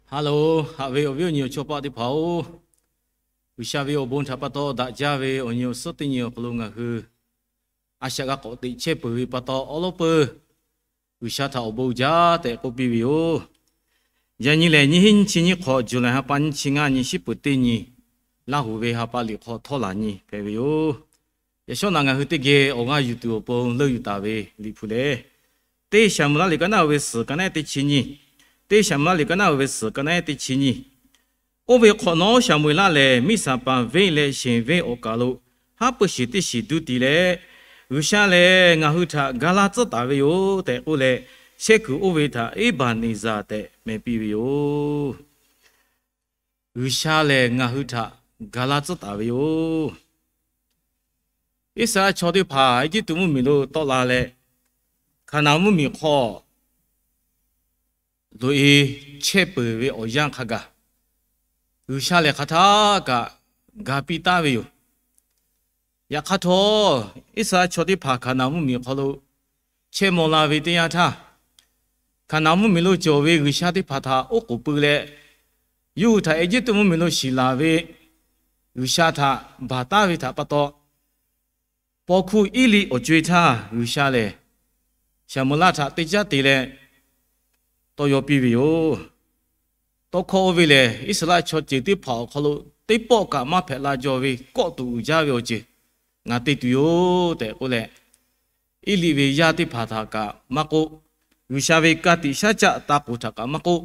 Hello, haꞈ ve awˬ viˉ awˬ nyi awˬ chawˇ paˆ teˇ hpaˍ-oˬ, G'uiˬsha ve awˬ bon htaꞈ pa taw daꞈ jaˇ ve awˬ nyi awˬ suhˉ teˇ nyi awˬ hk'aw lo ngaˬ hui a shaꞈ g'a k'awꞈ teꞈ chehˇ peuˬ ve pa taw, awˉ lawˉ peuˬ G'uiˬsha htaꞈ awˬ bon jaˇ tehꞈ k'oˆ piˇ ve yoˬ. Yaꞈ nyi lehˬ, nyiˇ hinˉ nyiˇ chi nyiˇ hk'awꞈ, July ha pa nyiˇ chi ngaˇ nyi, shiˉ peuˬ teˇ nyi, Laˇhuˍ ve ha pa liꞈ hk'aw htawˇ laˬ nyi hpehꞈ ve yoˬ. Yaꞈ shawˉ naꞈ ngaˬ hui teˇ geh awˬ g'aˇ yuˬ tuˬ awˬ pon leuˆ yuˬ taˍ ve Liꞈ hpu lehˬ, teˇ Saˍmo laˇ liꞈ ka naˆ uiˍ ve suhˍ ka naˆ eˉ teˇ chi nyi, teˇ Saˍmo laˇ liꞈ ka naˆ uiˍ ve suhˍ ka naˆ eˉ teˇ chi nyi. Oˇ ve hk'awꞈ nawˉ, Saˍmo-eˍlaˆ lehˬ miˬsaˍpaˍ venˇ leh sheˍ venˇ awˬ kaˬ lo haˉ pui shiˍ teˇ shiˍ duˇ ti leh, G'uiˬsha lehˬ ngaˬ hui htaꞈ ga laˇ tcuhˉ taˍ ve yoˬ tehꞈ k'oˆ leh, chehˇ kuiˬ oˇ ve htaꞈ Eˇbaˍneˍzaˍ tehꞈ meh piˇ ve yoˬ. G'uiˬsha lehˬ ngaˬ hui htaꞈ ga laˇ tcuhˉ taˍ ve yoˬ. Iˉsaˍreˍlaˆ chaw teˇ hpaˍ Eˇjiˇtuꞈ mvuhˇmiˬ lo tawˆ la leh, Hkaˍnanˍ mvuhˇmiˬ hk'aw loꞈ-e chehˇ peuˬ ve awˬ yanˇ hk'a gaˬ, G'uiˬsha lehˬ hk'aˬ htaˆ kaꞈ ga piˇ taˉ ve yoˬ. Yaꞈ hk'aˇ htawˇ, Iˉsaˍreˍlaˆ chaw teˇ hpaˍ Hkaˍnanˍ mvuhˇmiˬ hk'aw lo chehˇ maw la ve teˇ yanˇ htaˇ, Hkaˍnanˍ mvuhˇmiˬ lo cawˬ ve G'uiˬsha teˇ hpaˍ htaꞈ oˉ k'oˍ pui leh, yawˇ hui htaꞈ Eˇjiˇtuꞈ mvuhˇmiˬ lo shiˍ laˬ ve G'uiˬsha htaꞈ baˬ taˉ ve htaꞈ pa taw, paw hkuˇ Eˇliˆ awˬ co-e htaˇ G'uiˬsha lehˬ Saˍmo-eˍlaˆ htaꞈ teˇ caˉ te leh tawˇ yaw piˇ ve yoˬ. Tawˇ hkawˇ oˇ ve lehˬ, Iˉsaˍreˍlaˆ chaw ceuˬ teˇ hpaˍ awˬ hk'aw lo teˇ pawˆ kaꞈ maˇ hpehꞈ la jaw ve kawˆ tuꞈ uiˍ jaˇ ve awˬ ceuˬ ngaˬ te tuˬ yoˬ tehꞈ k'oˆ leh, Eˇliˆ ve yaˇ teˇ hpaˍ htaꞈ kaꞈ maˇ k'oˆ, G'uiˬsha ve ka tiꞈ shaˉ caˆ ta k'oˍ htaꞈ kaꞈ maˇ k'oˆ,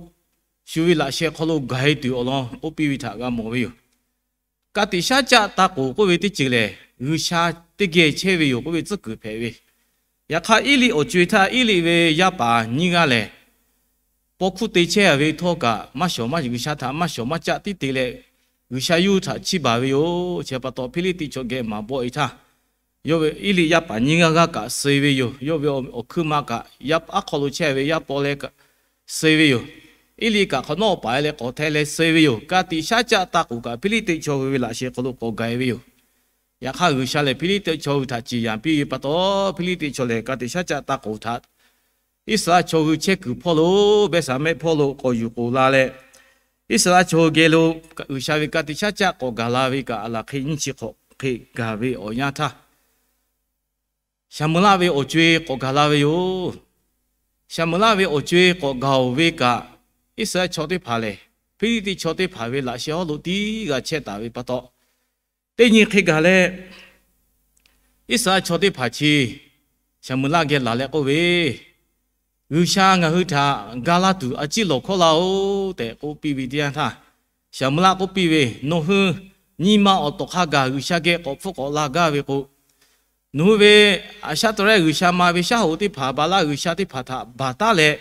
shu ve laꞈ sheh hk'aw lo gaˬ-e tuˬ awˬ lawn k'oˆ piˇ ve htaꞈ g'a mawˬ ve yoˬ. Ka tiꞈ shaˉ caˆ ta k'oˍ k'oˆ ve teˇ ceuˬ lehˬ, G'uiˬsha teˇ geh chehˇ ve yoˬ k'oˆ ve tcuhˉ kuiˬ hpehꞈ ve. Yaꞈ hk'aˇ, Eˇliˆ awˬ co-e htaˇ Eˇliˆ ve yaˇ paˍ nyiˇ g'aˇ lehˬ, paw hkuˇ te chehˇ ve htawˇ kaꞈ maˇ shawˍ maˇ, G'uiˬsha htaꞈ maˇ shawˍ maˇ caˆ tiˉ te leh, G'uiˬsha yawˇ hui htaꞈ chiˇ baˬ ve yoˬ. Chi pa taw, Hpiˇliˇtiˆ chaw geh maˍ bawˆ-e htaˇ, yawˇ ve Eˇliˆ yaˇ paˍ nyiˇ g'aˇ g'aˇ kaꞈ suh ve yoˬ. Yawˇ ve awˬ hkuiˇ ma kaꞈ yaˇ aˉ hk'aw lo chehˇ ve yaˇ paw leh suh ve yoˬ. Eˇliˆ kaꞈ hk'awꞈ nawˉ paˍ leh k'awꞈ hta leh suh ve yoˬ. Ka tiꞈ shaˉ caˆ ta k'oˍ kaꞈ Hpiˇliˇtiˆ chaw hui ve laꞈ sheh hk'aw lo k'awꞈ gaˬ-e ve yoˬ. Yaꞈ hk'aˇ, G'uiˬsha lehˬ Hpiˇliˇtiˆ chaw hui htaꞈ ciˍ yanˍ piˇ ve pa taw, Hpiˇliˇtiˆ chaw lehˬ ka tiꞈ shaˉ caˆ ta k'oˍ htaꞈ Iˉsaˍreˍlaˆ chaw hui chehˇ kuiˬ hpawˇ lo, Behˇsaˍmeˆ hpawˇ lo k'awꞈ yuˬ k'oˍ la leh, Iˉsaˍreˍlaˆ chaw hui geh lo G'uiˬsha ve ka tiꞈ shaˉ caˆ k'awꞈ gaˬ la ve kaꞈ, a laˬ hk'e nyiˇ chi hk'awꞈ hk'e gaˬ ve awˬ yanˇ htaˇ, Saˍmo-eˍlaˆ ve awˬ co-e k'awꞈ gaˬ la ve yoˬ. Saˍmo-eˍlaˆ ve awˬ co-e k'awꞈ gaˬ-oˬ ve kaꞈ, Iˉsaˍreˍlaˆ chaw teˇ hpaˍ lehˬ Hpiˇliˇtiˆ chaw teˇ hpaˍ ve laꞈ sheh hawˉ lo tiˉ g'a chehˇ taˍ ve pa taw, teˇ nyi hk'e gaˬ leh, Iˉsaˍreˍlaˆ chaw teˇ hpaˍ chi Saˍmo-eˍlaˆ geh laˬ leh k'oˆ ve, G'uiˬsha ngaˬ hui htaꞈ ga laˇ tuˬ a ciˉ lawˬ hkawˇ laˇ-oˆ tehꞈ k'oˆ piˇ ve teˇ yanˇ htaˇ, Saˍmo-eˍlaˆ k'oˆ piˇ ve, Nawˬ hui nyi ma awˬ tawˍ hk'a gaˬ G'uiˬsha geh k'awꞈ hpfuhˆ k'awꞈ la gaˇ ve k'o, nawˬ hui ve Aˍshaˆtawˍrehˆ g'uiˬsha ma ve shaˉ hoꞈ teˇ hpaˍ, Baˍlaˆ g'uiˬsha teˇ hpaˍ htaꞈ baˬ taˉ leh,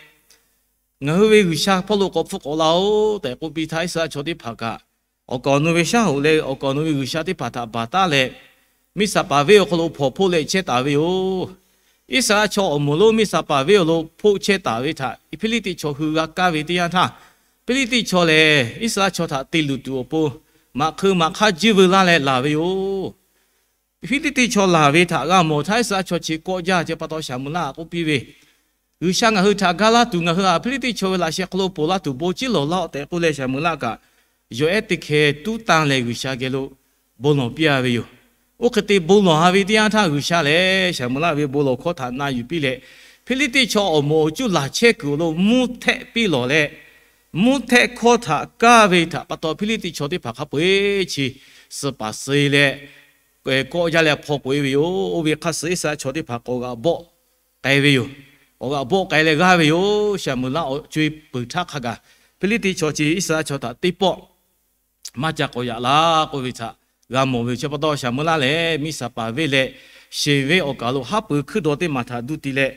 ngaˬ hui ve G'uiˬsha hpawˇ lo k'awꞈ hpfuhˆ k'awꞈ la-oˆ tehꞈ k'oˆ piˇ htaˇ, Iˉsaˍreˍlaˆ chaw teˇ hpaˍ kaꞈ awˬ kaˍ awˬ nu ve shaˉ hoꞈ leh awˬ kaˍ awˬ nu ve g'uiˬsha teˇ hpaˍ htaꞈ baˬ taˉ leh, Miˇsaˍpaˍ venˇ awˬ hk'aw lo hpawnˬ hpoˆ leh chehˇ taˍ ve yoˬ. Iˉsaˍreˍlaˆ chaw awˬ moˍ lonˉ Miˇsaˍpaˍ venˇ awˬ lo hpoˆ chehˇ taˍ ve htaꞈ Hpiˇliˇtiˆ chaw hui g'a kaˇ ve teˇ yanˇ htaˇ, Hpiˇliˇtiˆ chaw lehˬ Iˉsaˍreˍlaˆ chaw htaꞈ te luˬ tuˬ awˬ pon maꞈ hk'eu maꞈ hk'aˇ jiˇ veu laˇ leh laˬ ve yoˬ. Hpiˇliˇtiˆ chaw laˬ ve htaꞈ g'a mawˬ htaˇ, Iˉsaˍreˍlaˆ chaw chi kawˆ jaˇ. Chi pa taw Saˍmo-eˍlaˆ k'oˆ piˇ ve, G'uiˬsha ngaˬ hui htaꞈ ga laˇ tuˬ, ngaˬ hui htaꞈ Hpiˇliˇtiˆ chaw ve laꞈ sheh hk'aw lo ponˬ laˇ tuˬ bon ciˉ lawˬ laˇ-oˆ tehꞈ k'oˆ leh, Saˍmo-eˍlaˆ kaꞈ yawˬ ehˉ teˇ hkeh tuˉ tanˇ leh G'uiˬsha geh lo bon lawˬ piˇ-a ve yoˬ. Oˇ hk'e te bon lawˬ-a ve teˇ yanˇ htaˇ, G'uiˬsha lehˬ Saˍmo-eˍlaˆ ve bon lawˬ hkawˇ htaꞈ na yuˬ piˇ leh, Hpiˇliˇtiˆ chaw awˬ moˍ awˬ cuˇ laˬ chehˇ kuiˬ awˬ lo mvuhˇ htehˆ piˇ lawˬ leh, mvuhˇ htehˆ hkawˇ htaꞈ kaˇ ve htaꞈ pa taw, Hpiˇliˇtiˆ chaw teˇ hpaˍ hk'a peu-eˬ chi suh paˍ suh-e leh kawˆ jaˇ leh hpaw k'oꞈ-e ve yoˬ. Oˇ ve hk'a suh Iˉsaˍreˍlaˆ chaw teˇ hpaˍ k'awꞈ g'aꞈ bawˆ k'ai ve yoˬ. K'awꞈ g'aꞈ bawˆ k'ai leh g'aˇ ve yoˬ. Saˍmo-eˍlaˆ awˬ co-e peuˬ htaˇ hk'a gaˬ, Hpiˇliˇtiˆ chaw chi Iˉsaˍreˍlaˆ chaw htaꞈ teˇ pawˆ maˇ ca k'awꞈ yaꞈ la k'oˆ ve htaꞈ g'a mawˬ ve yoˬ. Chi pa taw, Saˍmo-eˍlaˆ lehˬ Miˇsaˍpaˍ venˇ leh Sheˍ venˇ awˬ kaˍ lo haˉ pui hkuiˇ daw teˇ maˬ htaꞈ duˇ ti leh,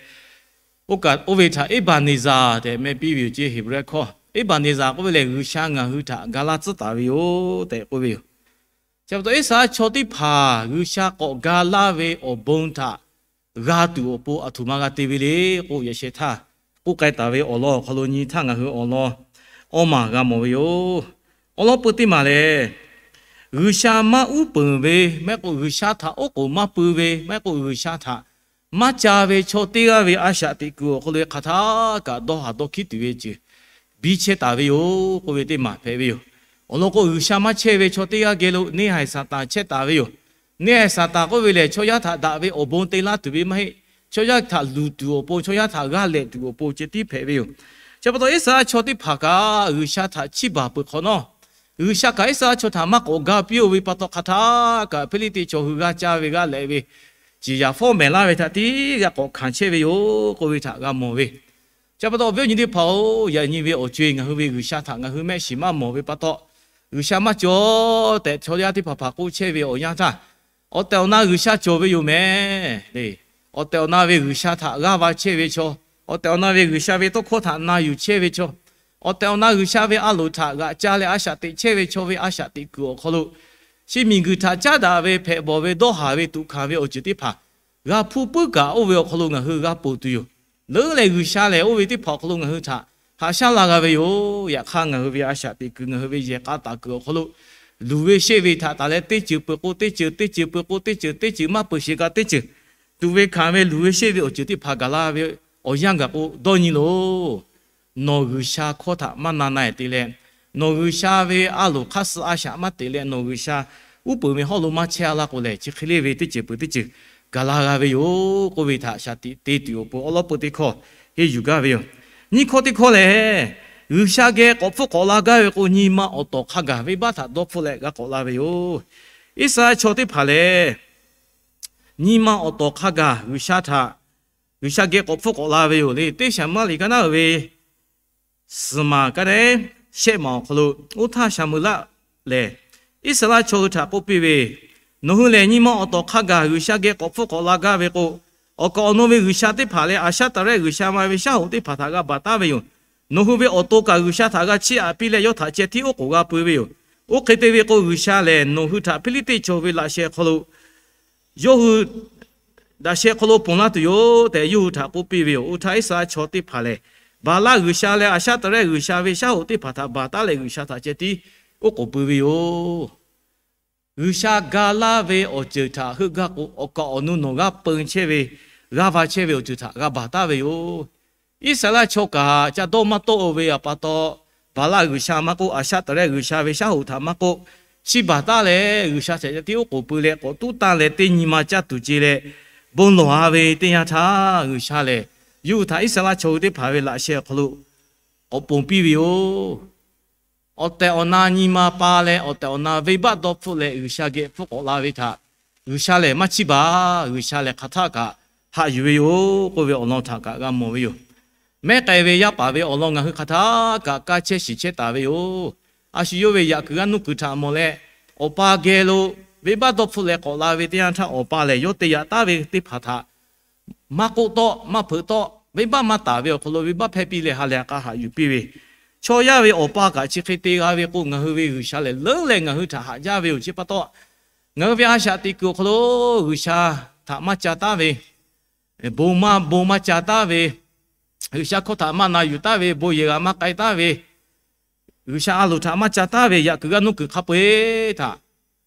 oˇ kaꞈ oˇ ve htaꞈ Eˇbaˍneˍzaˍ tehꞈ meh piˇ ve yoˬ. Chi Heˍbrehˇ hkawˇ Eˇbaˍneˍzaˍ k'oˆ ve lehˬ, G'uiˬsha ngaˬ hui htaꞈ ga laˇ tcuhˉ taˍ ve yoˬ tehꞈ k'oˆ ve yoˬ. Chi pa taw, Iˉsaˍreˍlaˆ chaw teˇ hpaˍ G'uiˬsha k'awꞈ ga laˇ ve awˬ bon htaꞈ g'a tuˬ awˬ pon aˬ htoꞈ ma g'a te ve le k'o, yaꞈ sheh htaˇ k'oˆ k'ai taˍ ve awˬ lawn awˬ hk'aw lo nyi htaˇ ngaˬ hui awˬ lawn awˇ maˬ g'a mawˬ ve yoˬ. Awˉ lawˉ peuˬ teˇ maˬ lehˬ, G'uiˬsha maˇ uˉ peunˍ ve, maˇ heˆ k'o G'uiˬsha htaꞈ oˉ k'oˍ maˇ pui ve, maˇ heˆ k'o G'uiˬsha htaꞈ maˇ ca ve chaw teˇ g'aˇ ve a shaꞈ teꞈ kuiˬ awˬ hk'aw lo hk'aˬ htaˇ kaꞈ dawˇ haˍ dawˇ hkiˉ tuˬ ve ceuˬ biˇ chehˇ taˍ ve yoˬ k'oˆ ve teˇ maˬ hpehꞈ ve yoˬ. Awˬ lawn k'o, G'uiˬsha maˇ chehˇ ve chaw teˇ g'aˇ geh lo neˇ haiˬ Saˍtanˍ chehˇ taˍ ve yoˬ. Neˇ haiˬ Saˍtanˍ k'oˆ ve lehˬ, chaw yaˇ htaꞈ daꞈ ve awˬ bon te laˇ tuˬ ve maˇ heˆ. Chaw yaˇ htaꞈ luˬ tuˬ awˬ pon, chaw yaˇ htaꞈ g'aˇ lehꞈ tuˬ awˬ pon ceh tiˉ hpehꞈ ve yoˬ. Chi pa taw Iˉsaˍreˍlaˆ chaw teˇ hpaˍ kaꞈ G'uiˬsha htaꞈ chiˇ baˬ peuˬ hk'awꞈ nawˉ, G'uiˬsha kaꞈ Iˉsaˍreˍlaˆ chaw htaꞈ maˇ k'awꞈ ga piˇ-oˬ ve pa taw, hk'aˬ htaˆ kaꞈ Hpiˇliˇtiˆ chaw hui g'aˇ caˇ ve g'aˇ lehꞈ ve, ciˍ yaˍ fawˉ mehˍ laˇ ve htaꞈ tiˉ g'a k'awꞈ hkanˍ chehˇ ve yoˬ k'oˆ ve htaꞈ g'a mawˬ ve. Chi pa taw awˬ viˉ awˬ nyi teˇ hpaˍ-oˬ, yaꞈ nyi ve awˬ co-e ngaˬ hui ve G'uiˬsha htaꞈ ngaˬ hui mehˆ shiˍ maˇ mawˬ ve pa taw, G'uiˬsha maˇ cawˬ tehꞈ chaw yaˇ teˇ hpaˍ hpaˍ k'oˆ chehˇ ve awˬ yanˇ htaˇ, awˬ tehˬ awˬ na G'uiˬsha cawˬ ve yoˬ mehˍ le. Awˬ tehˬ awˬ na ve G'uiˬsha htaꞈ g'aˇ va chehˇ ve chaw, awˬ tehˬ awˬ na ve G'uiˬsha ve tawˇ hkawˇ htaꞈ na yuˬ chehˇ ve chaw, awˬ tehˬ awˬ na G'uiˬsha ve a loˍ htaꞈ g'aꞈ ca leh a shaꞈ teꞈ chehˇ ve chaw ve a shaꞈ teꞈ kuiˬ awˬ hk'aw lo, chi miˬguiˬ htaꞈ caˉ daꞈ ve hpehꞈ bawˬ ve dawˇ haˍ ve tuꞈ hkanˍ ve awˬ ceuˬ teˇ hpaˍ g'a hpuˇ puiˉ kaꞈ oˇ ve awˬ hk'aw lo ngaˬ hui g'a ponˬ tuˬ yoˬ. Leuˉ leh G'uiˬsha lehˬ, oˇ ve teˇ hpaˍ awˬ hk'aw lo ngaˬ hui htaꞈ haꞈ shaˉ la g'a ve yoˬ. Yaꞈ hk'aˇ, ngaˬ hui ve a shaꞈ teꞈ kuiˬ, ngaˬ hui ve yehˬ k'a taˍ kuiˬ awˬ hk'aw lo luˬ ve sheˆ ve htaꞈ taˍ leh, teˇ ceuˬ peuˬ k'o teˇ ceuˬ, teˇ ceuˬ peuˬ k'o teˇ ceuˬ, teˇ ceuˬ maˇ peuˬ sheˍ kaꞈ teˇ ceuˬ tuꞈ ve hkanˍ ve luˬ ve sheˆ ve awˬ ceuˬ teˇ hpaˍ gaˬ la ve awˬ yanˇ gaˬ k'o, dawˇ nyi loˬ. Nawˬ G'uiˬsha hkawˇ htaꞈ maˇ na na-e te leh, nawˬ G'uiˬsha ve a loˍ hk'aˇ suh a shaꞈ maˇ teꞈ leh, nawˬ G'uiˬsha uˉ peunˍ ve hawˉ lo maˇ chehˇ-a laˇ k'o lehˬ, chi hk'e le ve teˇ ceuˬ peuˬ teˇ ceuˬ gaˬ la g'a ve yoˬ k'oˆ ve htaꞈ shaˍ tiꞈ te tuˬ awˬ pon awˉ lawˉ peu teˇ hkawˇ henˇ yuˬ gaˇ ve yoˬ. Nyiˇ hkawˇ teˇ hkawˇ lehˬ, G'uiˬsha geh k'awꞈ hpfuhˆ k'awꞈ la gaˇ ve k'o, nyi ma awˬ tawˍ hk'a gaˬ venˇbaˆ htaꞈ dawˇ hpfuhˆ leh g'a k'awꞈ la ve yoˬ. Iˉsaˍreˍlaˆ chaw teˇ hpaˍ lehˬ, nyi ma awˬ tawˍ hk'a gaˬ G'uiˬsha htaꞈ, G'uiˬsha geh k'awꞈ hpfuhˆ k'awꞈ la ve yoˬ le. Teˇ Saˍmuˍlaˆ liꞈ ka naˉ uiˍ ve suhˍ maˬ ka naˉ shehˆ maˬ awˬ hk'aw lo, oˇ htaˇ Saˍmuˍlaˆ lehˬ, Iˉsaˍreˍlaˆ chaw hui htaꞈ k'oˆ piˇ ve, Nawˬ hui lehˬ, nyi ma awˬ tawˍ hk'a gaˬ G'uiˬsha geh k'awꞈ hpfuhˆ k'awꞈ la gaˇ ve k'o, awˬ kaˍ awˬ nu ve g'uiˬsha teˇ hpaˍ leh Aˍshaˆtaˍrehˆ g'uiˬsha ma ve shaˉ hoꞈ teˇ hpaˍ htaꞈ g'a baˬ taˉ ve yoˬ. Nawˬ hui ve awˬ to kaꞈ g'uiˬsha htaꞈ g'a chiˇ aꞈ piˇ leh, yawˇ htaꞈ ceh tiˉ oˉ k'oˍ g'a pui ve yoˬ. Oˇ hk'e te ve k'o, G'uiˬsha lehˬ nawˬ hui htaꞈ Hpiˇliˇtiˆ chaw ve laꞈ sheh hk'aw lo, yawˇ hui laꞈ sheh hk'aw lo ponˬ laˇ tuˬ yoˬ tehꞈ, yawˇ hui htaꞈ k'oˆ piˇ ve yoˬ. Oˇ htaˇ, Iˉsaˍreˍlaˆ chaw teˇ hpaˍ lehˬ, Baˍlaˆ g'uiˬsha leh Aˍshaˆtaˍrehˆ g'uiˬsha ve shaˉ hoꞈ teˇ hpaˍ htaꞈ baˬ taˉ leh, G'uiˬsha htaꞈ ceh tiˉ oˉ k'oˍ pui ve yoˬ. G'uiˬsha ga laˇ ve awˬ ceuˬ htaꞈ heuˆ gaˇ k'o, awˬ kaˍ awˬ nu nawˬ g'a peu chehˇ ve, g'a va chehˇ ve awˬ ceuˬ htaꞈ g'a baˬ taˉ ve yoˬ. Iˉsaˍreˍlaˆ chaw kaꞈ ca dawˇ maˇ tawˆ-o ve pa taw, Baˍlaˆ g'uiˬsha maˇ k'oˆ, Aˍshaˆtaˍrehˆ g'uiˬsha ve shaˉ hoꞈ htaꞈ maˇ k'oˆ, chiˇ baˬ taˉ leh G'uiˬsha htaꞈ ceh tiˉ oˉ k'oˍ pui leh k'awꞈ tuˉ tanˇ leh, teˇ nyi ma caˇ tuˬ ce leh bon lawˬ-a ve teˇ yanˇ htaˇ, G'uiˬsha lehˬ yawˇ hui htaꞈ Iˉsaˍreˍlaˆ chaw hui teˇ hpaˍ ve laꞈ sheh awˬ hk'aw lo k'awꞈ ponˬ piˇ ve yoˬ. Awˬ tehˬ awˬ na nyi ma pa leh, awˬ tehˬ awˬ na venˇbaˆ dawˇ hpfuhˆ leh G'uiˬsha geh hpfuhˆ k'awꞈ la ve htaꞈ G'uiˬsha lehˬ maˇ chiˇ baˬ. G'uiˬsha lehˬ hk'aˬ htaˆ kaꞈ haꞈ yuˬ ve yoˬ k'oˆ ve awˬ lawn htaꞈ kaꞈ g'a mawˬ ve yoˬ. Mehˉ k'ai ve yaˇ paˍ ve awˬ lawn ngaˬ hui hk'aˬ htaˆ kaꞈ kaˇ chehˇ shiˍ chehˇ taˍ ve yoˬ. A shu yawˇ ve yaꞈ kuiˬ g'aˇ nuˇ kuiˬ htaꞈ mawˬ leh, awˬ pa geh lo venˇbaˆ dawˇ hpfuhˆ leh k'awꞈ la ve teˇ yanˇ htaˇ, awˬ pa lehˬ yawˇ te yaꞈ taˉ ve teˇ hpaˍ htaꞈ maˇ k'oˆ tawˆ, maˇ hpeuꞈ tawˆ, venˇbaˆ maˇ taˍ ve awˬ hk'aw lo venˇbaˆ hpehˇ piˇ leh ha lehˬ ha k'a haꞈ yuˬ piˇ ve, chaw yaˇ ve awˬ pa kaꞈ chi hk'e te g'a ve k'o, ngaˬ hui ve G'uiˬsha lehˬ leuˉ leh ngaˬ hui htaꞈ haꞈ jaˇ ve yoˬ. Chi pa taw, ngaˬ hui ve a shaꞈ teꞈ kuiˬ awˬ hk'aw lo G'uiˬsha htaꞈ maˇ ca taˉ ve, bon maˇ bon maˇ ca taˉ ve, G'uiˬsha hkawˇ htaꞈ maˇ na yuˬ taˉ ve, bon yehˬ g'a maˇ k'ai taˉ ve, G'uiˬsha a loˍ htaꞈ maˇ ca taˉ ve yaꞈ kuiˬ g'aˇ nuˇ kuiˬ hk'a peu-eˬ htaꞈ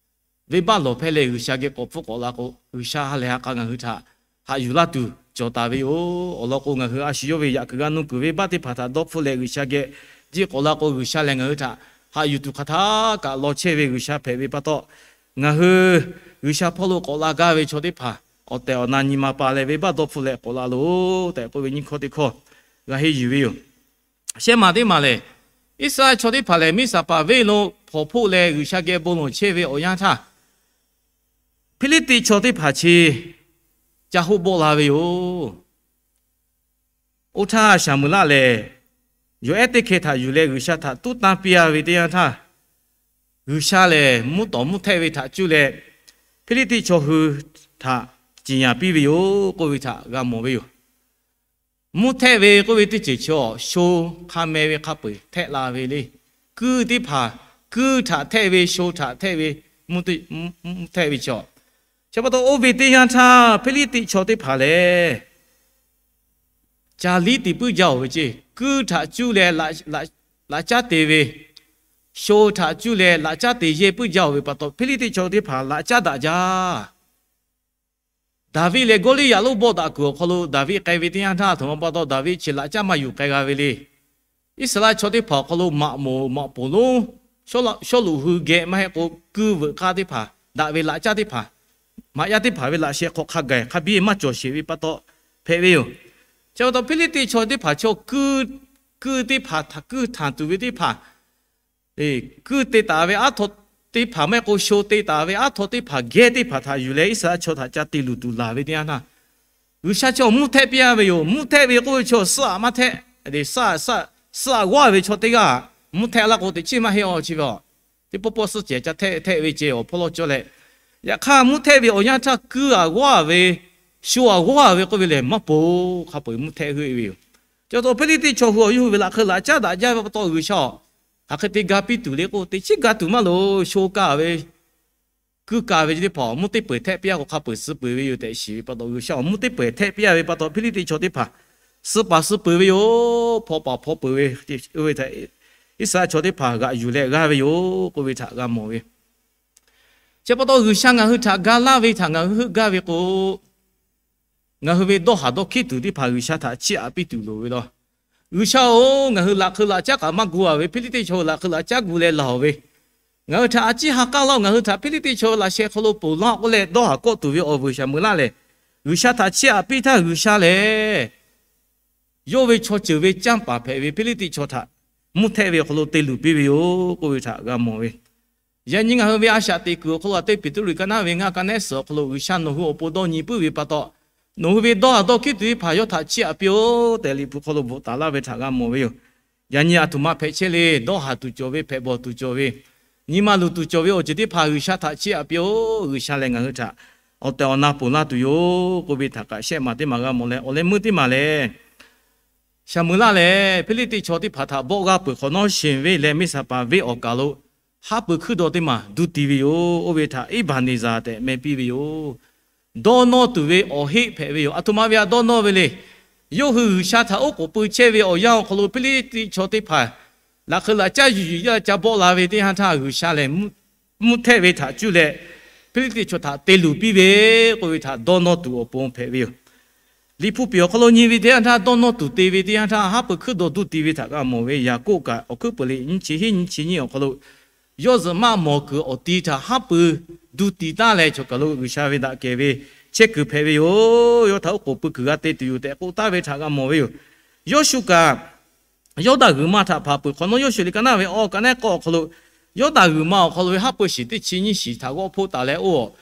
venˇbaˆ lawˬ hpehˇ leh G'uiˬsha geh k'awꞈ hpfuhˆ k'awꞈ la k'o, G'uiˬsha ha lehˬ ha k'a ngaˬ hui htaꞈ haꞈ yuˬ laˇ tuˬ cawˬ taˍ ve yoˬ. Awˬ lawn k'o, ngaˬ hui a shu yawˇ ve yaꞈ kuiˬ g'aˇ nuˇ kuiˬ venˇbaˆ teˇ hpaˍ htaꞈ dawˇ hpfuhˆ leh G'uiˬsha geh jiˆ k'awꞈ la k'o, G'uiˬsha lehˬ ngaˬ hui htaꞈ haꞈ yuˬ tuˬ hk'aˬ htaˆ kaꞈ law chehˇ ve G'uiˬsha hpehꞈ ve pa taw, ngaˬ hui G'uiˬsha hpawˇ lo k'awꞈ la gaˇ ve chaw teˇ hpaˍ awˬ tehˬ awˬ na nyi ma pa leh venˇbaˆ dawˇ hpfuhˆ leh k'awꞈ la loˬ tehꞈ k'oˆ ve nyiˇ hkawˇ teˇ hkawˇ g'a henˇ yuˬ ve yoˬ. Shehˆ maˬ teˇ maˬ lehˬ, Iˉsaˍreˍlaˆ chaw teˇ hpaˍ lehˬ, miˇ saˍ paˍ venˇ lo hpawnˬ hpoˆ leh G'uiˬsha geh bon lawˬ chehˇ ve awˬ yanˇ htaˇ, Hpiˇliˇtiˆ chaw teˇ hpaˍ chi ca hoˆ bawˆ la ve yoˬ. Oˇ htaˇ, Saˍmuˍlaˆ lehˬ yawˬ ehˉ teˇ hkeh htaꞈ yuˬ leh G'uiˬsha htaꞈ tuˉ tanˇ piˇ-a ve teˇ yanˇ htaˇ, G'uiˬsha lehˬ mvuhˇ tawˍ mvuhˇ htehˆ ve htaꞈ cuˇ leh Hpiˇliˇtiˆ chaw hui htaꞈ ciˍ yanˍ piˇ ve yoˬ k'oˆ ve htaꞈ g'a mawˬ ve yoˬ. Mvuhˇ htehˆ ve k'oˆ ve teˇ ceuˬ chaw, sho hk'a meh ve hk'a peu-eˬ htehˆ la ve le. Kuiˇ teˇ hpaˍ, kuiˇ htaꞈ htehˆ ve, sho htaꞈ htehˆ ve, mvuhˇ htehˆ ve chaw. Chi pa taw, oˇ ve teˇ yanˇ htaˇ Hpiˇliˇtiˆ chaw teˇ hpaˍ lehˬ, ca liˉ te puiˉ jaˇ-oˬ ve ceˇ. Kuiˇ htaꞈ cuˇ leh laꞈ caˉ te ve, sho htaꞈ cuˇ leh laꞈ caˉ te yehˇ puiˉ jaˇ-oˬ ve pa taw, Hpiˇliˇtiˆ chaw teˇ hpaˍ laꞈ caˉ daꞈ jaˇ. Daˍviˆ leh Gawˇliˇyaꞈ lonˉ bawˆ daꞈ kuiˬ awˬ hk'aw lo Daˍviˆ k'ai ve teˇ yanˇ htaˇ, a htoꞈ ma pa taw Daˍviˆ chi laꞈ caˉ maˇ yuˬ k'ai g'a ve le. Iˉsaˍreˍlaˆ chaw teˇ hpaˍ awˬ hk'aw lo maꞈ moˍ maꞈ poˍ lonˉ, Sawˉlaꞈ, Sawˉluꞈ hui geh maˇ heˆ k'o, kuiˇ veuꞈ k'aˇ teˇ hpaˍ, daꞈ ve laꞈ caˉ teˇ hpaˍ, maꞈ yaˇ teˇ hpaˍ ve laꞈ sheh hk'aw hk'a gaˬ hk'a biˇ maˇ cawˬ sheˍ ve pa taw hpehꞈ ve yoˬ. Chi pa taw Hpiˇliˇteˇ chaw teˇ hpaˍ chaw kuiˇ, kuiˇ teˇ hpaˍ htaꞈ kuiˇ htanˍ tuˬ ve teˇ hpaˍ, kuiˇ te taˍ ve aˉ htaw teˇ hpaˍ maˇ heˆ k'o, sho te taˍ ve aˉ htaw teˇ hpaˍ geh teˇ hpaˍ htaꞈ yuˬ leh Iˉsaˍreˍlaˆ chaw htaꞈ ca te luˬ tuˬ laˬ ve teˇ yanˇ htaˇ, G'uiˬsha chaw mvuhˇ hehˆ piˇ a ve yoˬ. Mvuhˇ hehˆ ve k'oˆ ve chaw suhˉ aꞈ maˇ hehˆ, suhˉ aꞈ g'awˇ ve chaw teˇ g'aˇ mvuhˇ hehˆ laˇ k'o, teꞈ chiˉ maˇ heˆ a chi ve a. Teˇ pawˆ pawˆ suhˉ cehˬ ca hehˆ hehˆ ve ceh awˬ hpawˇ lawˇ cawˇ leh, yaꞈ hk'aˇ mvuhˇ hehˆ ve awˬ yanˇ htaˇ kuiˇ aꞈ g'awˇ ve, sho aꞈ g'awˇ ve k'oˆ ve lehˬ maˇ poˬ, hk'a peu-eˬ mvuhˇ hehˆ heuˆ e ve yoˬ. Chi pa taw Hpiˇliˇteˇ chaw hui awˬ yawˇ hui ve laꞈ hk'eu laꞈ caˉ daꞈ jaˇ ve pa taw G'uiˬsha a hk'e te ga piˇ tuˬ le k'o, teꞈ chiˉ ga tuˬ maˇ loˍ. Sho kaˇ ve, kuiˇ kaˇ ve teˇ hpaˍ awˬ mvuhˇ teˇ peu-eˬ hehˆ piˇ a k'o, hk'a peu-eˬ suh peuˬ ve yoˬ tehꞈ shiˍ ve pa taw, G'uiˬsha awˬ mvuhˇ teˇ peu-eˬ hehˆ piˇ a ve pa taw Hpiˇliˇteˇ chaw teˇ hpaˍ suh paˍ suh peuˬ ve yoˬ. Hpaw paˍ hpaw peuˬ ve, Iˉsaˍreˍlaˆ chaw teˇ hpaˍ g'aꞈ yuˬ leh g'aˇ ve yoˬ k'oˆ ve htaꞈ g'a mawˬ ve. Chi pa taw G'uiˬsha ngaˬ hui htaꞈ ga laˇ ve htaꞈ ngaˬ hui heuˆ gaˇ ve k'o, ngaˬ hui ve dawˇ haˍ dawˇ hkiˉ tuˬ teˇ hpaˍ G'uiˬsha htaꞈ chiˇ aꞈ piˇ tuˬ loˍ ve law. G'uiˬsha-oˬ, ngaˬ hui laꞈ hk'eu laꞈ caˉ kaꞈ maˇ gu a ve, Hpiˇliˇteˇ chaw hui laꞈ hk'eu laꞈ caˉ gu leh laˬ oˬ ve, ngaˬ hui htaꞈ a ciˉ ha k'aˇ laˇ-oˬ, ngaˬ hui htaꞈ Hpiˇliˇteˇ chaw hui laꞈ sheh hk'aw lo ponˬ laˇ k'oˆ leh dawˇ haˍ kawˆ tuˬ ve awˬ vuiˬ Shaˍmuˍlaˆ lehˬ, G'uiˬsha htaꞈ chiˇ aꞈ piˇ htaˇ G'uiˬsha lehˬ, yawˇ ve chaw ceuˬ ve canˇ paˍ hpehꞈ ve Hpiˇliˇteˇ chaw htaꞈ mvuhˇ hehˆ ve awˬ hk'aw lo te luˬ piˇ ve yoˬ k'oˆ ve htaꞈ g'a mawˬ ve. Yaꞈ nyi ngaˬ hui ve a shaꞈ teꞈ kuiˬ awˬ hk'aw lo a teˇ Peˍtruˆ liꞈ ka naˉ ve ngaˇ ka nehˉ suhˍ awˬ hk'aw lo G'uiˬsha nawˬ hui awˬ pon dawˇ nyi puiˉ ve pa taw, nawˬ hui ve dawˇ haˍ dawˇ hkiˉ tuˬ teˇ hpaˍ yawˇ htaꞈ chiˇ aꞈ piˇ-oˆ tehꞈ Liꞈ hpu hk'aw lo bvuhꞈ taˍ laˇ ve htaꞈ g'a mawˬ ve yoˬ. Yaꞈ nyi a htoꞈ ma hpehꞈ chehˇ le. Dawˇ haˍ tuˬ cawˬ ve, hpehꞈ bawˬ tuˬ cawˬ ve, nyi ma luˬ tuˬ cawˬ ve awˬ ceuˬ teˇ hpaˍ G'uiˬsha htaꞈ chiˇ aꞈ piˇ-oˆ. G'uiˬsha lehˬ ngaˬ hui htaꞈ awˬ tehˬ awˬ na ponˬ laˇ tuˬ yoˬ k'oˆ ve htaꞈ kaꞈ shehˆ maˬ teˇ maˬ g'a mawˬ leh, awˬ leh meuˇ teˇ maˬ lehˬ, Shaˍmuˍlaˆ lehˬ Hpiˇliˇteˇ chaw teˇ hpaˍ htaꞈ bawˆ g'aˇ peuˬ hk'awꞈ nawˉ, Sheˍ venˇ leh Miˇsaˍpaˍ venˇ awˬ kaˬ lo haˉ pui hkuiˇ daw teˇ maˬ duˇ ti ve yoˬ. Oˇ ve htaꞈ Iˉbaˍneˍzaˍ tehꞈ meh piˇ ve yoˬ. Dawˇ nawˇ tuˬ ve awˬ heˆ hpehꞈ ve yoˬ. A htoꞈ ma ve a dawˇ nawˇ ve le. Yawˇ hui G'uiˬsha htaꞈ oˉ k'oˍ pui chehˇ ve awˬ yanˇ awˬ hk'aw lo Hpiˇliˇteˇ chaw teˇ hpaˍ laꞈ hk'eu laꞈ caˉ yuˬ yuˬ yaˇ ca bawˆ la ve teˇ yanˇ htaˇ, G'uiˬsha lehˬ mvuhˇ hehˆ ve htaꞈ cuˇ leh Hpiˇliˇteˇ chaw htaꞈ te luˬ piˇ ve k'oˆ ve htaꞈ dawˇ nawˇ tuˬ awˬ pon hpehꞈ ve yoˬ. Liꞈ hpu piˍ awˬ hk'aw lo nyi ve teˇ yanˇ htaˇ, dawˇ nawˇ tuˬ te ve teˇ yanˇ htaˇ, haˉ pui hkuiˇ daw duˇ ti ve htaꞈ g'a mawˬ ve. Yaˍkoˆ kaꞈ awˬ hkuiˉ peuˬ liꞈ nyiˇ chi hiˉ nyiˇ chi nyiˇ awˬ hk'aw lo, yawˇ zuhꞈ maˆ mawˬ kuiˬ awˬ ti htaꞈ haˉ pui duˇ ti taˉ leh, chaw kaˬ lo G'uiˬsha ve daꞈ kehˬ ve chehˇ kuiˬ hpehꞈ ve yoˬ. Yawˇ htaꞈ oˉ k'oˍ pui kuiˬ g'a te tuˬ yoˬ tehꞈ k'oˆ taˍ ve htaꞈ g'a mawˬ ve yoˬ. Yawˇshuˆ kaꞈ Yawˇdanˍ g'uiˬ ma htaꞈ hpanˍ peuˬ hk'awꞈ nawˉ, Yawˇshuˆ liꞈ ka naˉ ve awˬ ka nehˉ k'awˇ awˬ hk'aw lo, Yawˇdanˍ g'uiˬ ma awˬ hk'aw lo ve haˉ pui shiˍ teˇ chi nyiˇ shiˍ htaꞈ g'awˇ hpoˆ taˍ leh oˇ,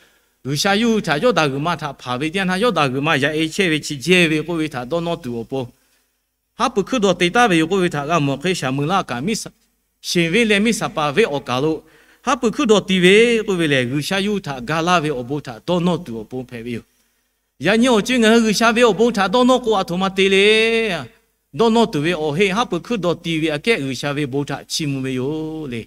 G'uiˬsha yawˇ hui htaꞈ Yawˇdanˍ g'uiˬ ma htaꞈ hpanˍ ve teˇ yanˇ htaˇ, Yawˇdanˍ g'uiˬ ma yaꞈ e chehˇ ve chi jehˇ ve k'oˆ ve htaꞈ dawˇ nawˇ tuˬ awˬ pon, haˉ pui hkuiˇ daw te taˉ ve yoˬ k'oˆ ve htaꞈ g'a mawˬ hk'e, Shaˍmuˍlaˆ kaꞈ Sheˍ venˇ leh Miˇsaˍpaˍ venˇ awˬ kaˬ lo haˉ pui hkuiˇ daw ti ve k'oˆ ve lehˬ, G'uiˬsha yawˇ hui htaꞈ ga laˇ ve awˬ bon htaꞈ dawˇ nawˇ tuˬ awˬ pon hpehꞈ ve yoˬ. Yaꞈ nyi awˬ ceuˬ ngaˬ hui G'uiˬsha ve awˬ bon htaꞈ dawˇ nawˇ k'o, a htoꞈ ma te le. Dawˇ nawˇ tuˬ ve awˬ heˆ haˉ pui hkuiˇ daw ti ve aꞈ kehˉ G'uiˬsha ve bon htaꞈ chiˇ mvuh ve yoˬ le.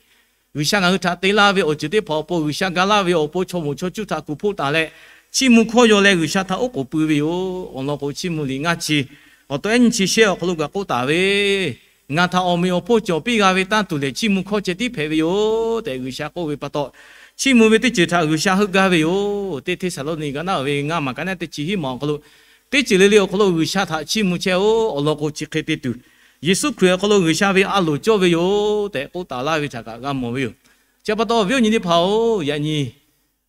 G'uiˬsha ngaˬ hui htaꞈ te laˇ ve awˬ ceuˬ teˇ hpaˍ awˬ pon, G'uiˬsha ga laˇ ve awˬ pon chaw moˍ chaw cuˇ htaꞈ kuˬ hpoˆ taˍ leh, chiˇ mvuh hkawˇ yaw leh G'uiˬsha htaꞈ oˉ k'oˍ pui ve yoˬ. Awˬ lawn k'o, Chiˇ mvuh liꞈ ngaˇ chi awˬ taw ehˉ nyiˇ chi shehˆ awˬ hk'aw lo kaꞈ k'oˆ taˍ ve, Ngaˬ htaꞈ awˬ meꞈ awˬ hponˇ cawˬ piˇ g'a ve tanˇ tuˬ lehˬ, chiˇ mvuh hkawˇ ceh tiˉ hpehꞈ ve yoˬ tehꞈ G'uiˬsha k'oˆ ve pa taw, chiˇ mvuh ve teˇ ceuˬ htaꞈ G'uiˬsha heuˆ gaˇ ve yoˬ. Teˇ Hteˇsaˍlawˇniˆ ka naˉ ve ngaˇ maˬ ka nehˉ teˇ chi hiˉ maˬ awˬ hk'aw lo, teˇ ceuˬ le le awˬ hk'aw lo G'uiˬsha htaꞈ chiˇ mvuh chehˇ-oˆ. Awˬ lawn k'o, chi hk'e te tuˬ, Yeˍsuˆ Hkriꞈ awˬ hk'aw lo G'uiˬsha ve a loˍ cawˇ ve yoˬ tehꞈ k'oˆ taˍ laˇ ve htaꞈ kaꞈ g'a mawˬ ve yoˬ. Chi pa taw, awˬ viˉ awˬ nyi teˇ hpaˍ-oˬ, yaꞈ nyi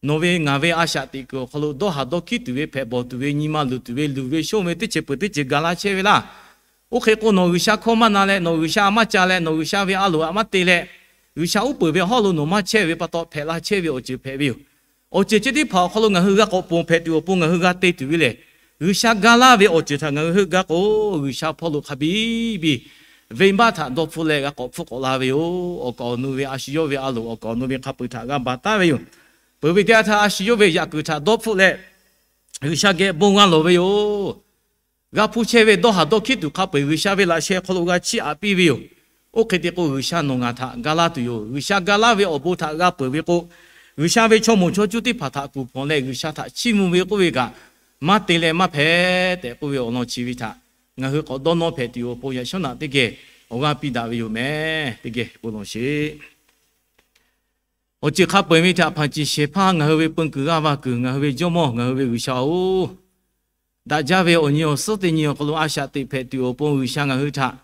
nawˬ ve ngaˬ ve a shaꞈ teꞈ kuiˬ awˬ hk'aw lo dawˇ haˍ dawˇ hkiˉ tuˬ ve, hpehꞈ bawˬ tuˬ ve, nyi ma luˬ tuˬ ve, luˬ ve shonˇ ve teˇ ceuˬ peuˬ teˇ ceuˬ ga laˇ chehˇ ve laˇ. Oˇ hk'e k'o, nawˬ G'uiˬsha hkawˇ maˇ na leh, nawˬ G'uiˬsha maˇ ca leh, nawˬ G'uiˬsha ve a loˍ htaꞈ maˇ te leh, G'uiˬsha uˉ peunˍ ve hawˉ lo nawˬ maˇ chehˇ ve pa taw, hpehꞈ la chehˇ ve awˬ ceuˬ hpehꞈ ve yoˬ. Awˬ ceuˬ chi teˇ hpaˍ awˬ hk'aw lo ngaˬ hui g'a k'awꞈ ponˬ hpehꞈ tuˬ awˬ pon ngaˬ hui g'a te tuˬ ve lehˬ, G'uiˬsha ga laˇ ve awˬ ceuˬ htaꞈ ngaˬ hui heuˆ gaˇ k'o, G'uiˬsha hpawˇ lo hk'a biˇ biˇ venˇbaˆ htaꞈ dawˇ hpfuhˆ leh g'a k'awꞈ hpfuhˆ k'awꞈ la ve yoˬ. Awˬ kaˍ awˬ nu ve a shu yawˇ ve a loˍ, awˬ kaˍ awˬ nu ve hk'a peu-eˬ htaꞈ g'a baˬ taˉ ve yoˬ. Peuˬ ve teˇ yanˇ htaˇ, a shu yawˇ ve yaꞈ kuiˬ htaꞈ dawˇ hpfuhˆ leh, G'uiˬsha geh bon g'a lawˬ ve yoˬ. G'a hpuˇ chehˇ ve dawˇ haˍ dawˇ hkiˉ tuˬ hk'a peu-eˬ G'uiˬsha ve laꞈ sheh hk'aw lo g'a chiˇ aꞈ piˇ ve yoˬ. Oˇ hk'e te k'o, G'uiˬsha nawˬ ngaˬ htaꞈ ga laˇ tuˬ yoˬ. G'uiˬsha ga laˇ ve awˬ bon htaꞈ g'a peuˬ ve k'o, G'uiˬsha ve chaw moˍ chaw cuˇ teˇ hpaˍ htaꞈ kuˬ hpawnˬ leh, G'uiˬsha htaꞈ chiˇ mvuh ve k'oˆ ve kaꞈ, maˇ te leh maˇ hpehꞈ tehꞈ k'oˆ ve awˬ lawn chi ve htaꞈ ngaˬ hui k'awꞈ dawˇ nawˇ hpehꞈ tuˬ awˬ pon yaꞈ shawˉ naꞈ teˇ geh awˬ g'aˇ piˇ daꞈ ve yoˬ meh. Teˇ geh bon lawˬ sheˍ. Awˬ ceuˬ hk'a peu-eˬ ve htaꞈ hpanˍ ciˍ shehˍ hpaˇ ngaˬ hui ve peu kuiˬ g'aˇ va kuiˬ, ngaˬ hui ve Jawˇmawˇ, ngaˬ hui ve G'uiˬsha-oˬ, daꞈ jaˇ ve awˬ nyi awˬ suhˉ teˇ nyi awˬ hk'aw lo a shaꞈ teꞈ hpehꞈ tuˬ awˬ pon G'uiˬsha ngaˬ hui htaꞈ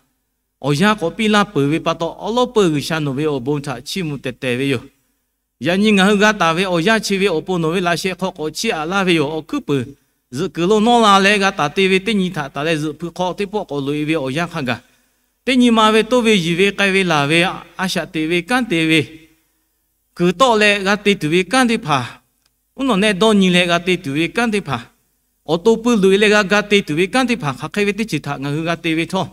awˬ yanˇ k'awꞈ piˇ laˇ peuˬ ve pa taw, awˉ lawˉ peuˬ G'uiˬsha nawˬ ve awˬ bon htaꞈ chiˇ mvuh tehˬ tehˬ ve yoˬ. Yaꞈ nyi ngaˬ hui g'a taˍ ve awˬ yanˇ chi ve awˬ pon nawˬ ve laꞈ sheh hk'aw k'awꞈ chiˇ aꞈ laˇ ve yoˬ. Awˬ hkuiˉ puiˍ zuhꞈ kuiˬ lo nawˇ la leh g'a taˍ te ve teˇ nyi htaꞈ taˍ leh zuhꞈ hpu hk'aw teˇ pawˆ k'awꞈ loꞈ e ve awˬ yanˇ hk'a gaˬ, teˇ nyi ma ve toˇ ve yiˬ ve k'ai ve laˬ ve a shaꞈ teꞈ ve kanˉ te ve kuiˬ tawˆ leh g'a te tuˬ ve kanˉ teˇ hpaˍ, uˉ nawˬ nehˆ dawˇ nyi leh g'a te tuˬ ve kanˉ teˇ hpaˍ, awˬ to pui loꞈ e leh g'a ga te tuˬ ve kanˉ teˇ hpaˍ hk'aˬ hk'e ve teˇ ceuˬ htaꞈ ngaˬ hui g'a te ve htawˇ,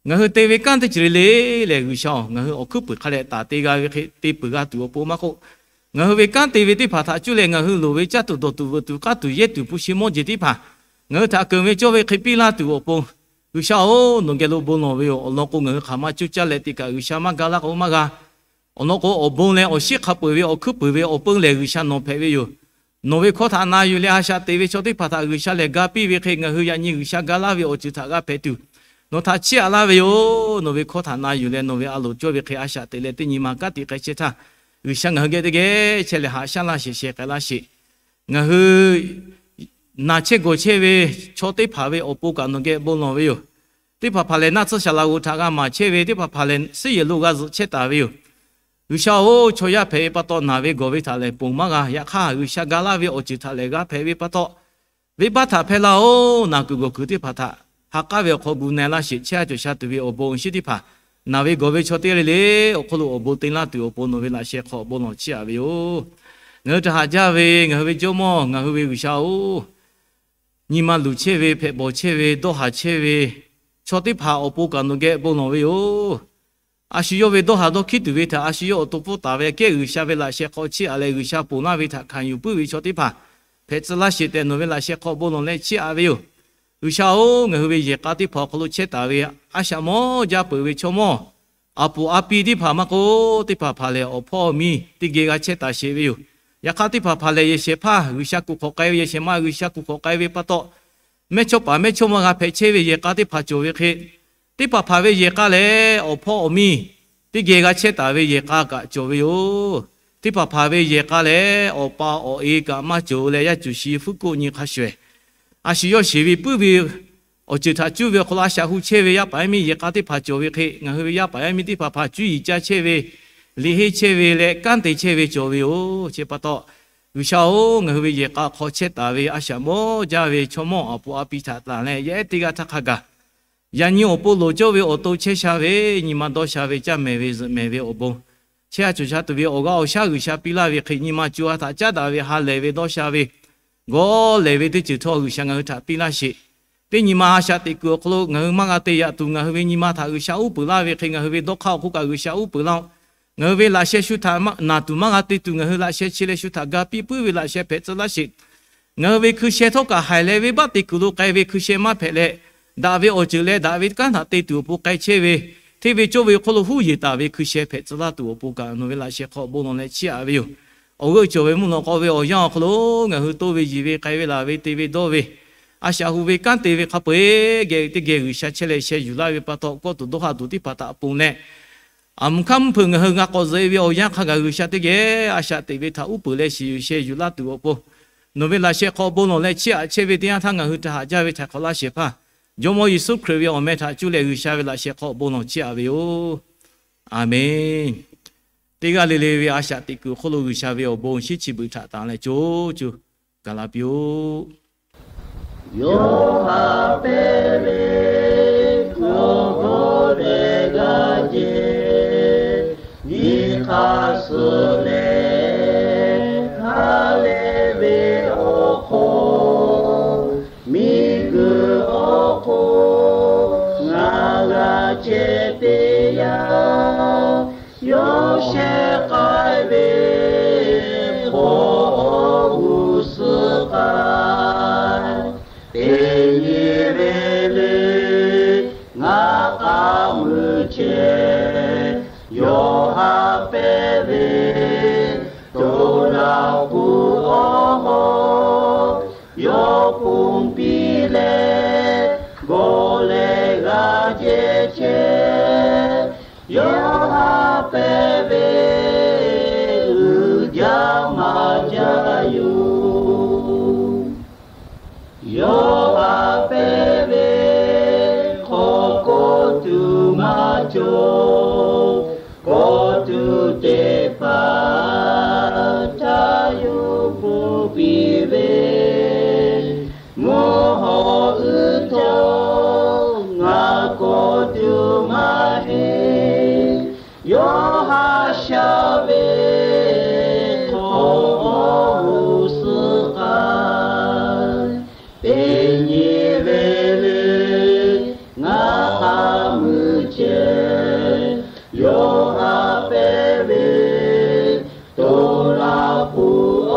ngaˬ hui te ve kanˉ teˇ ceuˬ le le lehˬ, G'uiˬsha-oˬ, ngaˬ hui awˬ hkuiˉ puiˍ hk'a dehꞈ taˍ te g'a ve hk'e te peuˬ g'a tuˬ awˬ pon maˇ k'oˆ, ngaˬ hui ve kanˉ te ve teˇ hpaˍ htaꞈ cuˇ leh ngaˬ hui loˍ ve caˇ tuˬ dawˬ tuˬ veuꞈ tuˬ k'aˇ tuˬ yehˇ tuˬ hpu shi mawˇ jeˬ teˇ hpaˍ ngaˬ hui htaꞈ keunˍ ve cawˇ ve hk'e piˇ laˇ tuˬ awˬ pon, G'uiˬsha-oˬ, nawˬ geh lo bon lawˬ ve yoˬ. Awˬ lawn k'o, ngaˬ hui hk'aˬ ma cuˇ caˇ leh te kaꞈ G'uiˬsha maˇ ga laˇ k'o maˇ g'a. Awˬ lawn k'o, awˬ bon leh awˬ shiˉ hk'a peu-eˬ ve awˬ hkuiˉ puiˍ ve awˬ peuˇ lehˬ, G'uiˬsha nawˬ hpehꞈ ve yoˬ. Nawˬ ve hkawˇ htaꞈ na yuˬ leh a shaꞈ teꞈ ve chaw teˇ hpaˍ htaꞈ G'uiˬsha lehˬ ga piˇ ve hk'e, ngaˬ hui yaꞈ nyi G'uiˬsha ga laˇ ve awˬ ceuˬ htaꞈ g'a hpehꞈ tuˬ, nawˬ htaꞈ chiˇ aꞈ laˇ ve yoˬ. Nawˬ ve hkawˇ htaꞈ na yuˬ leh nawˬ ve a loˍ cawˇ ve hk'e a shaꞈ teꞈ leh teˇ nyi ma kanˉ te k'ai chehˇ htaˇ, G'uiˬsha ngaˬ hui geh teˇ geh chehˇ leh haꞈ shaˉ laˇ shehˍ shehˍ k'ai laˇ sheˍ. Ngaˬ hui naˬ chehˇ gawˬ chehˇ ve chaw teˇ hpaˍ ve awˬ pon kaꞈ nawˬ geh bon lawˬ ve yoˬ. Teˇ hpaˍ hpaˍ lehˬ, naˆ tsuhˇ shaˍ laꞈ g'oˍ htaꞈ g'a maˍ chehˇ ve, teˇ hpaˍ hpaˍ lehˬ, suhˉ yehˬ lo g'a zuhꞈ chehˇ taˍ ve yoˬ. G'uiˬsha-oˬ, chaw yaˇ hpehꞈ ve pa taw, naˬ ve gawˬ ve htaꞈ lehˬ ponˬ maˇ g'a. Yaꞈ hk'aˇ, G'uiˬsha ga laˇ ve awˬ ceuˬ htaꞈ lehˬ g'a hpehꞈ ve pa taw, venˇbaˆ htaꞈ hpehˇ laˇ-oˬ. Naˬ kuiˬ gawˬ kuiˬ teˇ hpaˍ htaꞈ ha k'aˉ ve awˬ hk'aw gu na-e laˇ sheˍ. Chehˇ a cawˬ sha tuˬ ve awˬ bon awˬ shinˉ teˇ hpaˍ, naˬ ve gawˬ ve chaw teˇ g'aˇ le le awˬ hk'oˆ lo awˬ bon te laˇ tuˬ awˬ pon nawˬ ve laꞈ sheh hk'aw bon lawˬ chiˇ aꞈ ve yoˬ. Ngaˬ hui htaꞈ haꞈ jaˇ ve ngaˬ hui ve Jawˇmawˇ, ngaˬ hui ve G'uiˬsha-oˬ, nyi ma luˬ chehˇ ve, hpehꞈ bawˬ chehˇ ve, dawˇ haˍ chehˇ ve chaw teˇ hpaˍ awˬ pon kaꞈ nawˬ geh bon lawˬ ve yoˬ. A shu yawˇ ve dawˇ haˍ dawˇ hkiˉ tuˬ ve htaꞈ a shu yawˇ awˬ to pfuhˇ taˍ ve aꞈ kehˉ G'uiˬsha ve laꞈ sheh hk'aw chiˇ aꞈ leh, G'uiˬsha ponˬ laˇ ve htaꞈ hkanˍ yuˬ puiˉ ve chaw teˇ hpaˍ hpehꞈ tcuh laˇ sheˍ tehꞈ nawˬ ve laꞈ sheh hk'aw bon lawˬ leh chiˇ aꞈ ve yoˬ. G'uiˬsha-oˬ, ngaˬ hui ve yehˬ k'a teˇ hpaˍ awˬ hk'aw lo chehˇ taˍ ve a shaꞈ mawˇ jaˇ peuˬ ve chaw mawˇ, aˬ puˍ a pi teˇ hpaˍ maˇ k'oˆ, teˇ hpaˍ hpaˍ lehˬ awˬ hpawˇ awˬ miˇ teˇ geh g'a chehˇ taˍ sheˍ ve yoˬ. Yaꞈ hk'aˇ, teˇ hpaˍ hpaˍ lehˬ yehˬ shehˍ hpaˇ G'uiˬsha kuˬ hk'awꞈ k'ai ve, yehˬ shehˍ ma G'uiˬsha kuˬ hk'awꞈ k'ai ve pa taw, mehˇchawˇpaˍ mehˇchawˇma g'a hpehꞈ chehˇ ve yehˬ k'a teˇ hpaˍ cawˬ ve hk'e, teˇ hpaˍ hpaˍ ve yehˬ k'a lehˬ awˬ hpawˇ awˬ miˇ teˇ geh g'a chehˇ taˍ ve yehˬ k'a kaꞈ cawˬ ve yoˬ. Teˇ hpaˍ hpaˍ ve yehˬ k'a lehˬ awˬ pa awˬ e kaꞈ maˇ cawˬ leh, yaˇ cuˬ shi fuˉ koˆ nyi hk'a shuˍ ehˍ, a shu yawˇ sheˍ ve puiˉ ve awˬ ceuˬ htaꞈ cuˇ ve awˬ hk'aw lo a shaꞈ hu chehˇ ve yaˇ paˍ yaˇ miˇ yehˬ k'a teˇ hpaˍ cawˬ ve hk'e, ngaˬ hui ve yaˇ paˍ yaˇ miˇ teˇ hpaˍ hpaˍ cuˇ yiˍ caˇ chehˇ ve, liꞈ henˇ chehˇ ve leh kanˉ te chehˇ ve cawˬ ve yoˬ. Chi pa taw, G'uiˬsha-oˬ, ngaˬ hui ve yehˬ k'a hk'aw chehˇ taˍ ve a shaꞈ mawˇ jaˇ ve chaw mawˇ aˬ puˍ a pi htaꞈ tanˬ leh yaˇ ehˉ teˇ g'aˇ htaˇ hk'a gaˬ, yaꞈ nyi awˬ pon loˍ cawˇ ve awˬ to chehˇ sha ve, nyi ma dawˇ sha ve, caˇ mehˍ ve zuhꞈ mehˍ ve awˬ bon, chehˇ a cawˬ sha tuˬ ve awˬ g'aˇ awˬ shaˉ G'uiˬsha piˇ laˇ ve hk'e, nyi ma co ha htaꞈ caˉ daꞈ ve ha lehˬ ve dawˇ sha ve, gawˇ lehˬ ve teˇ ceuˬ htawˇ G'uiˬsha ngaˬ hui htaꞈ piˇ laˇ sheˍ. Teˇ nyi ma a shaꞈ teꞈ kuiˬ awˬ hk'aw lo ngaˬ hui maˇ g'a te yaꞈ tuˬ, ngaˬ hui ve nyi ma htaꞈ G'uiˬsha uˉ peunˍ laˇ ve hk'e, ngaˬ hui ve dawˇ hk'aˇ awˬ hk'oˆ kaꞈ G'uiˬsha uˉ peunˍ laˇ-oˆ. Ngaˬ hui ve laꞈ sheh shu htaꞈ naˬ tuˬ maˇ g'a te tuˬ, ngaˬ hui laꞈ sheh chi leh shu htaꞈ ga piˇ puiˉ ve laꞈ sheh hpehꞈ tcuh laˇ sheˍ. Ngaˬ hui ve hkui sheh htawˇ kaꞈ haiˬ leh venˇbaˆ te kuiˬ lo k'ai ve hkui sheh maˇ hpehꞈ leh, daꞈ ve awˬ ceuˬ leh daꞈ ve kanˉ htaꞈ te tuˬ awˬ pon k'ai chehˇ ve, hteˇ ve cawˇ ve hk'oˆ lo huˉ yeˬ taˍ ve hkui sheh hpehꞈ tcuh laˇ tuˬ awˬ pon kaꞈ nawˬ ve laꞈ sheh hk'aw bon lawˬ leh chiˇ aꞈ ve yoˬ. Awˬ g'euˆ cawˬ ve mvuhˇ naw k'aw ve awˬ yanˇ awˬ hk'aw lo ngaˬ hui toˇ ve yiˬ ve k'ai ve laˬ ve te ve dawˇ ve, a shaꞈ hu ve kanˉ te ve hk'a peu-eˬ geh teˇ geh G'uiˬsha chehˇ leh sheh yuˬ laˇ ve pa taw, kawˇ tuˬ dawˇ ha tuˬ teˇ hpaˍ htaꞈ ponˬ leh, aˬ mvuhˬ hk'aˇ mvuhˇ hpeuꞈ ngaˬ hui g'a k'awꞈ zuhꞈ e ve awˬ yanˇ hk'a gaˬ G'uiˬsha teˇ geh a shaꞈ teꞈ ve htaꞈ uˉ peunˍ leh shiˍ yuˬ sheh yuˬ laˇ tuˬ awˬ pon, nawˬ ve laꞈ sheh hk'aw bon lawˬ leh chiˇ aꞈ chehˇ ve teˇ yanˇ htaˇ ngaˬ hui htaꞈ haꞈ jaˇ ve htaiˍ hk'awꞈ laˇ shehˍ hpaˇ, Jawˇmawˇ Yeˍsuˆ Hkriꞈ ve awˬ meh htaꞈ cuˇ leh G'uiˬsha ve laꞈ sheh hk'aw bon lawˬ chiˇ aꞈ ve yoˬ. Aˬmenˍ. Teˇ g'aˇ le le ve a shaꞈ teꞈ kuiˬ awˬ hk'oˆ lo G'uiˬsha ve awˬ bon shinˉ chi beuꞈ htaꞈ tanˬ leh co co gaˬ la piˇ-oˆ. Yoˇhanˬ hpehˇ ve awˬ g'awˇ leh g'aˇ jehˬ nyi hk'a suh leh ha leh ve awˬ hk'aw, miˬguiˬ awˬ hk'oˆ ngaˬ g'a chehˇ teˇ yanˇ, yawˇ shehˍ k'ai ve hk'aw g'uˇ suhˍ k'ai, teˇ nyi ve le ngaˬ k'a muiˬ chehˇ. Yoˇhanˬ hpehˇ ve to laˬ kuˬ awˬ hawˉ, yawˇ ponˬ piˇ leh g'awˇ leh g'aˇ jehˬ chehˇ. Yoˇhanˬ hpehˇ ve uiˍ jaˇ maˇ jaˇ yoˬ. Yoˇhanˬ hpehˇ ve hk'aw kawˇ tuˬ maˇ cawˬ. Kawˆ tuˬ teˇ hpaˍ htaꞈ yawˇ ponˬ piˇ ve, mvuhˇ hawˬ uiˍ htawˇ ngaˬ kawˆ tuˬ maˇ heˆ. Yawˇ haꞈ shaˉ ve htawˇ awˬ hoꞈ suhˍ k'ai, teˇ nyi ve le ngaˬ hk'a mui ceh. Yawˇ haꞈ pehnˇ ve toˬ laˇ hpu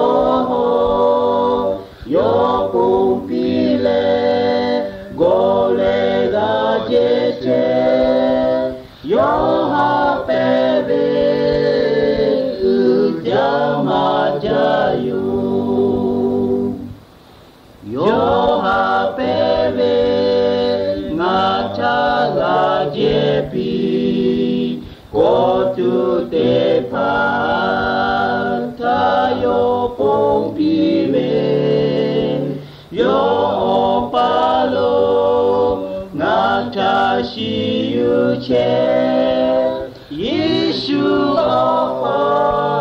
awˬ hawˉ, yawˇ ponˬ piˇ leh gawˬ leh g'a jehˇ chehˇ. Yawˇ haꞈ pehnˇ ve uiˍ jaˇ maˇ jaˇ yoˬ. Yawˇ haꞈ pehnˇ ve ngaˬ htaꞈ g'a jehˇ piˇ. Kawˆ tuˬ teˇ hpaˍ htaꞈ yawˇ ponˬ piˇ ve, yawˇ awˬ paˇ lo ngaˬ htaꞈ shiˍ yuˬ chehˇ. Yeˍsuˆ awˬ hk'aw